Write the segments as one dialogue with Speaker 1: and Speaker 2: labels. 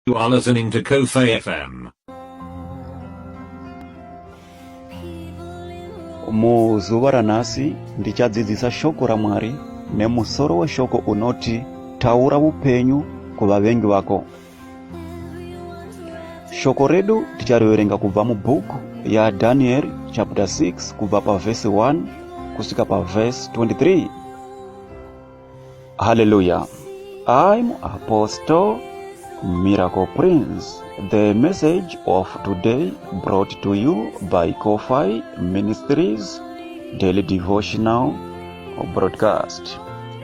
Speaker 1: You are listening to Kofe FM.
Speaker 2: Mu zuva ranhasi ndichadzidzisa shoko raMwari nemusoro weshoko unoti taura upenyu kuvavengi vako. Shoko redu tichariverenga kubva mubhuku yaDhanieri chapter 6 kubva pavhesi 1 kusvika pavhesi 23. Hallelujah. I'm Apostle Miracle Prince. The message of today brought to you by Kofi Ministries Daily Devotional Broadcast.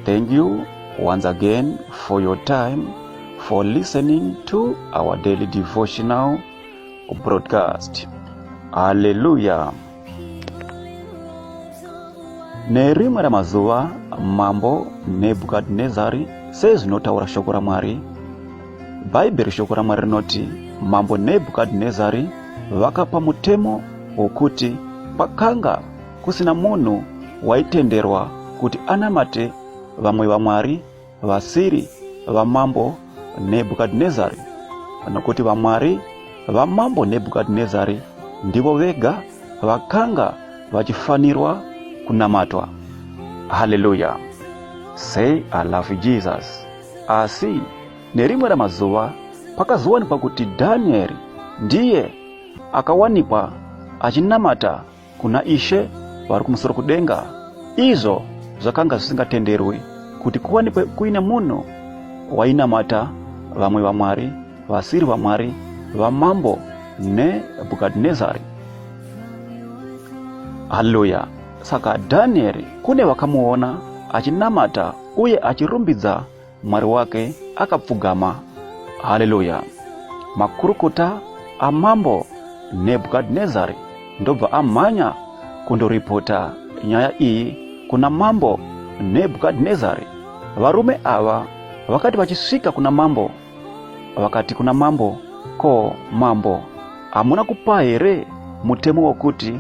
Speaker 2: Thank you once again for your time for listening to our daily devotional broadcast. Hallelujah. Nerimwe ramazuva mambo Nebukadnezari sezvinotaura shoko raMwari. Bhaibheri shoko raMwari rinoti mambo Nebukadnezari vakapa mutemo wokuti pakanga kusina munhu waitenderwa kuti anamate vamwe vamwari vasiri vamambo Nebukadnezari, nokuti vamwari vamambo Nebukadnezari ndivo vega vakanga vachifanirwa kunamatwa. Hallelujah. Say I love Jesus. Asi nerimwe ramazuva pakazowanikwa kuti Dhanieri ndiye akawanikwa achinamata kuna Ishe vari kumusoro kudenga. Izvo zvakanga zvisingatenderwi kuti kuwanikwe kuine munhu wainamata vamwe vamwari vasiri vamwari vamambo Nebukadnezari. Haleluya. Saka Dhanieri kune vakamuona achinamata uye achirumbidza mwari wake akapfugama. Haleluya. Makurukota amambo Nebukadnezari ndobva amhanya kundoripota nyaya iyi kuna mambo Nebukadnezari. Varume ava vakati vachisvika kuna mambo, vakati kuna mambo, ko mambo, hamuna kupa here mutemo wokuti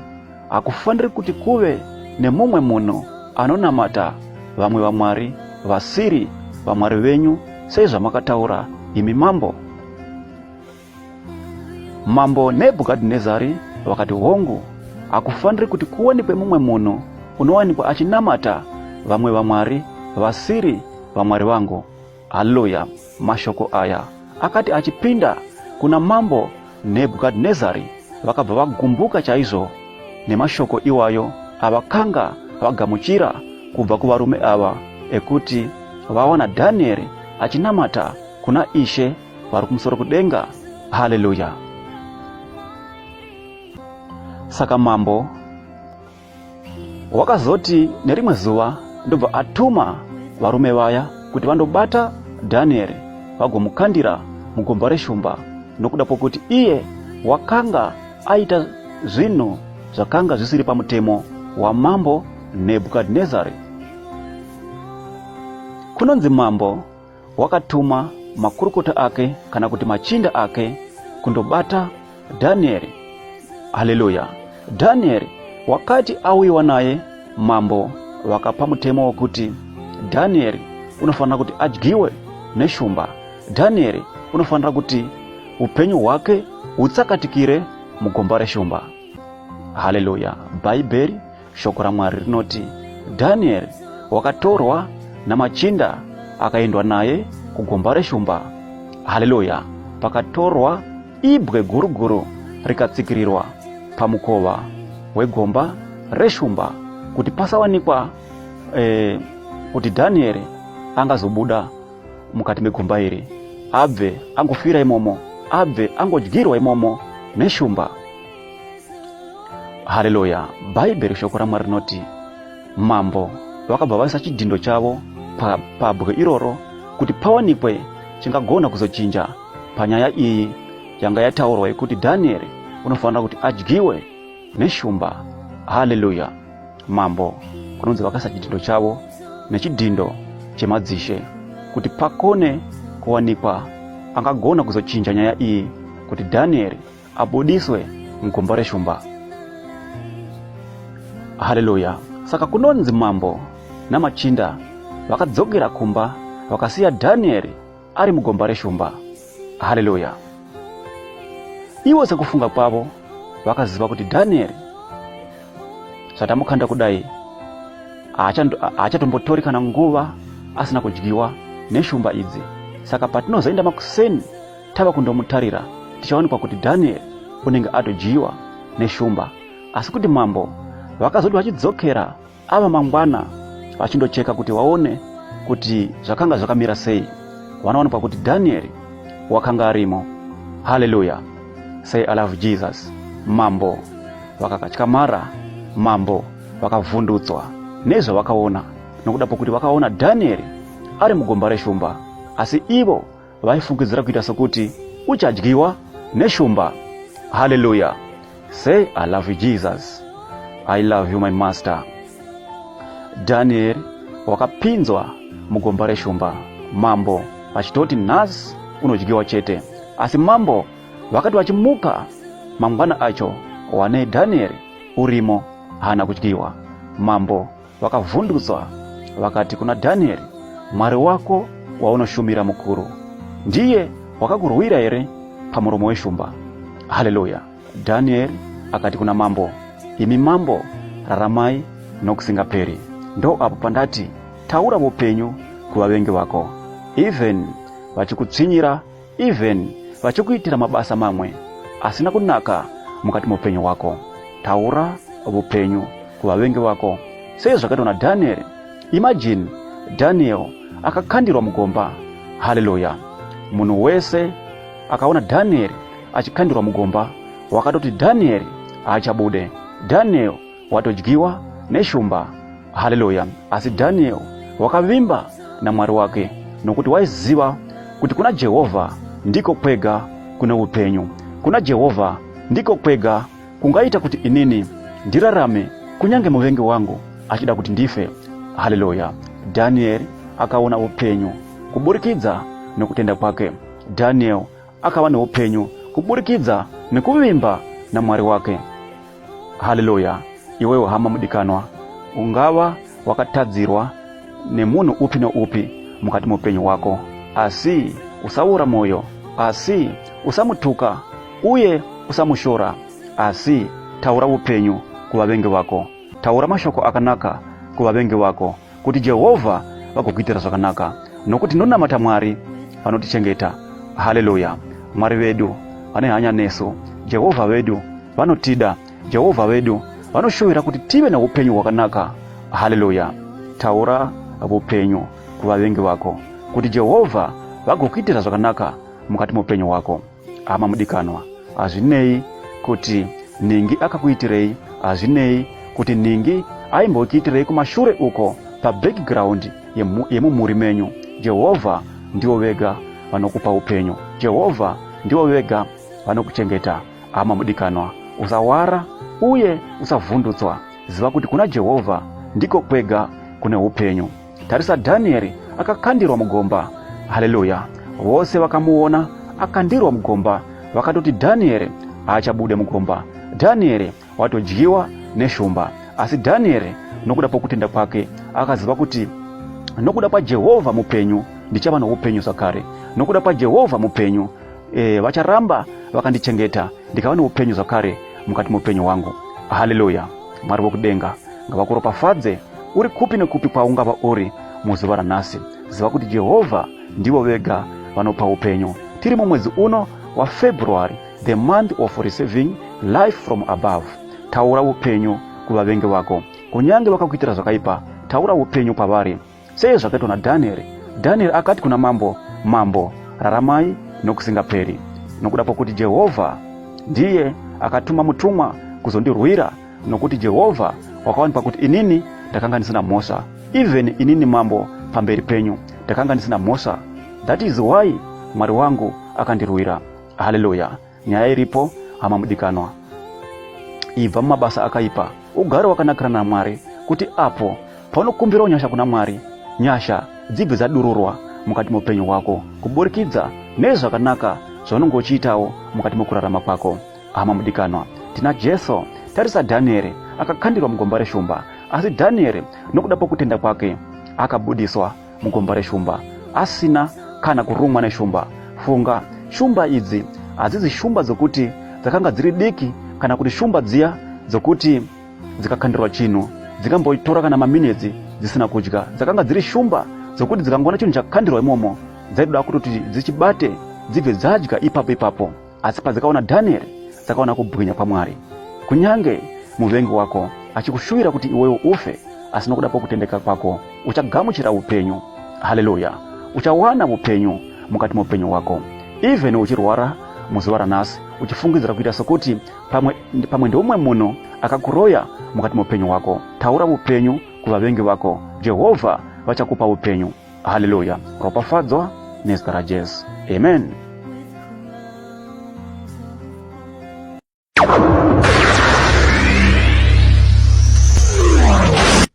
Speaker 2: hakufaniri kuti kuve nemumwe munhu anonamata vamwe vamwari vasiri vamwari venyu sezvamakataura imi mambo? Mambo Nebukadnezari vakati hongu, hakufaniri kuti kuwanikwe mumwe munhu unowanikwa achinamata vamwe vamwari vasiri vamwari vangu. Haleluya. Mashoko aya akati achipinda kuna mambo Nebukadnezari vakabva vagumbuka chaizvo nemashoko iwayo avakanga vagamuchira kubva kuvarume ava ekuti vawana Dhanieri achinamata kuna Ishe vari kumusoro kudenga. Haleluya. Saka mambo wakazoti nerimwe zuva ndobva atuma varume vaya kuti vandobata Dhanieri vagomukandira mugomba reshumba, nokuda pokuti iye wakanga aita zvinhu zvakanga zvisiri pamutemo wamambo Nebukadnezari. Kunonzi mambo wakatuma makurukota ake kana kuti machinda ake kundobata Dhanieri. Haleluya. Dhanieri wakati auyiwa naye mambo wakapa mutemo wokuti Dhanieri unofanira kuti adyiwe neshumba. Dhanieri unofanira kuti upenyu hwake hutsakatikire mugomba reshumba. Haleluya. Bhaibheri shoko raMwari rinoti Dhanieri wakatorwa namachinda akaendwa naye kugomba reshumba. Haleluya. Pakatorwa ibwe guruguru rikatsikirirwa pamukova wegomba reshumba kuti pasawanikwa kuti Dhanieri angazobuda mukati megomba iri, abve angofira imomo, abve angodyirwa imomo neshumba. Haleluya. Bhaibheri shoko raMwari rinoti mambo vakabva vaisa chidhindo chavo pabwe iroro kuti pawanikwe chingagona kuzochinja panyaya iyi yanga yataurwa yekuti Dhanieri unofanira kuti adyiwe neshumba. Haleluya. Mambo kunonzi vakaisa chidhindo chavo nechidhindo chemadzishe kuti pakone kuwanikwa angagona kuzochinja nyaya iyi kuti Dhanieri abudiswe mugomba reshumba. Haleluya. Saka kunonzi mambo namachinda vakadzokera kumba vakasiya Dhanieri ari mugomba reshumba. Haleluya. Iwo zakufunga kwavo vakaziva kuti Danieli zvatamukhanda kudai achatombotori kana nguva asina kudyiwa neshumba idzi. Saka patinozoenda makuseni tava kundomutarira tichaonekwa kuti Danieli unenge atodyiwa neshumba. Asi kuti mambo vakazoti vachidzokera ava mangwana vachindocheka kuti vaone kuti zvakanga zvakamira sei, vanaonekwa kuti Danieli wakanga arimo. Haleluya. Say I love Jesus. Mambo vakakatyamara, mambo vakavhundutswa nezvo vakaona, nokuda pokuti vakaona Danieli ari mugomba reshumba, asi ivo vaifungidzira kuita sokuti uchadyiwa neshumba. Haleluya. Say I love Jesus. I love you my master. Danieli wakapinzwa mugomba reshumba, mambo vachitoti nhasi unodyiwa chete. Asi mambo vakati vachimuka mangwana acho wane Danieli urimo hana kudyiwa. Mambo vakavhundutswa vakati kuna Danieli, Mwari wako waunoshumira mukuru ndiye wakakurwira here pamuromo weshumba. Haleluya. Danieli akati kuna mambo, imi mambo raramai nokusingaperi. Ndo apo pandati taura upenyu kuvavengi vako, even vachikutsinyira, even vachikuitira mabasa mamwe asina kunaka mukati mupenyu wako. Taura upenyu kuvavengi vako sezvakaitwa na Danieli. Imagine Daniel akakhandirwa mugomba. Haleluya. Munhu wese akaona Danieli achikhandirwa mugomba wakatoti Danieli achabude, Daniel watodyiwa neshumba. Haleluya. Asi Daniel wakavimba na Mwari wake, nokuti waiziva kuti kuna Jehovha ndiko kwega kuna upenyu. Kuna Jehovha ndiko kwega kungaita kuti inini ndirarame kunyange muvengi wangu achida kuti ndife. Haleluya. Danieli akaona upenyu kuburikidza nokutenda kwake. Daniel akawa upenyu kuburikidza nekuvimba na Mwari wake. Haleluya. Iwewe hama mudikanwa, ungawa wakatadzirwa nemunhu upi na upi mukati mupenyu wako, asi usaura moyo, asi usamutuka uye usamushora, asi taura upenyu kuvavengi vako. Taura mashoko akanaka kuvavengi vako kuti Jehovha vagokuitira zvakanaka, nokuti ndonamata Mwari vanotichengeta. Haleluya. Mwari vedu vane hanya nesu, Jehovha vedu vanotida, Jehovha vedu vanoshuvira kuti tive na upenyu hwakanaka. Haleluya. Taura upenyu kuvavengi vako kuti Jehovha vagokuitira zvakanaka mukati mupenyu wako. Ama mudikanwa, hazvinei kuti ningi akakuitirei, hazvinei kuti ningi aimbokuitirei kumashure uko pa background yemumuri menyu. Jehovha ndiwo vega vanokupa upenyu, Jehovha ndiwo vega vanokuchengeta. Ama mudikanwa, usawara uye usavhundutswa. Ziva kuti kuna Jehovha ndiko kwega kune upenyu. Tarisa Danieli akakhandirwa mugomba. Haleluya. Vose vakamuona akhandirwa mugomba vakatoti Danieli achabude mugomba, Danieli watodyiwa neshumba. Asi Danieli nokuda pokutenda kwake akaziva kuti nokuda pa Jehovha mupenyu ndichava noupenyu zvakare, nokuda pa Jehovha mupenyu vacharamba vakandichengeta ndikava neupenyu zvakare mukati mupenyu wangu. Haleluya. Mwari wokudenga ngavakuropafadze uri kupi nekupi kwaungava uri muzuva ranhasi. Ziva kuti Jehovha ndivo vega vanopa upenyu. Tiri mumwedzi uno wa February, the month of receiving life from above. Taura upenyu kuvavengi vako, kunyange vakakuitira zvakaipa, taura upenyu pavari sezvakaitwa na Danieli. Danieli akati kuna mambo, mambo raramai nokusingaperi, nokuda pokuti Jehovha ndiye akatuma mutumwa kuzondirwira, nokuti Jehovha wakawanikwa kuti inini ndakanga ndisina mhosva, even inini mambo pamberi penyu ndakanga ndisina mhosva. That is why Mwari wangu akandirwira. Haleluya. Nyaya iripo hama mudikanwa, ibva mumabasa akaipa ugare wakanakira na Mwari, kuti apo paunokumbira nyasha kuna Mwari, nyasha dzibve dzadururwa mukati mupenyu wako kuburikidza nezvakanaka zvaunongochiitawo mukati mukurarama kwako. Hama mudikanwa, tina Jesu. Tarisa Danieli akakhandirwa mugomba reshumba, asi Danieli nokuda pokutenda kwake akabudiswa mugomba reshumba asina kana kurumwa neshumba. Funga shumba idzi azizi shumba zokuti zakanga dziri diki kana kuti shumba dziya zokuti zikakhandirwa chino zikamboitora kana maminedzi zisina kudya. Zakanga dziri shumba zokuti zikangona chino chakhandirwa imomo zaida kuti zichibate dzibve dzadya ipapo. Asi pazikaona Danieli zakaona kubwinya kwa Mwari. Kunyange muvengi wako achikushuwira kuti iweyo ufe, asina kudapo kutendeka kwako uchagamuchira upenyu. Haleluya. Uchawana upenyu mukati mwa upenyu wako. Even uchirwara muziwara nasi uchifungizira kuita sokuti pamwe ndiomwe muno akakuroya mukati mwa upenyu wako. Taura upenyu kuva vengi wako. Jehova vachakupa upenyu. Haleluya. Ropafadzwa Nestor Jess. Amen.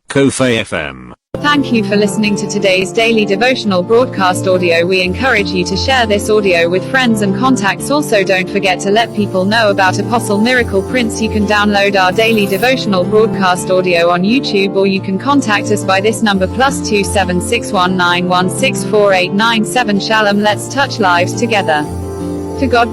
Speaker 1: Ko-Fi FM.
Speaker 3: Thank you for listening to today's daily devotional broadcast audio. We encourage you to share this audio with friends and contacts. Also, don't forget to let people know about Apostle Miracle Prince. You can download our daily devotional broadcast audio on YouTube, or you can contact us by this number +27619164897. Shalom. Let's touch lives together. To God be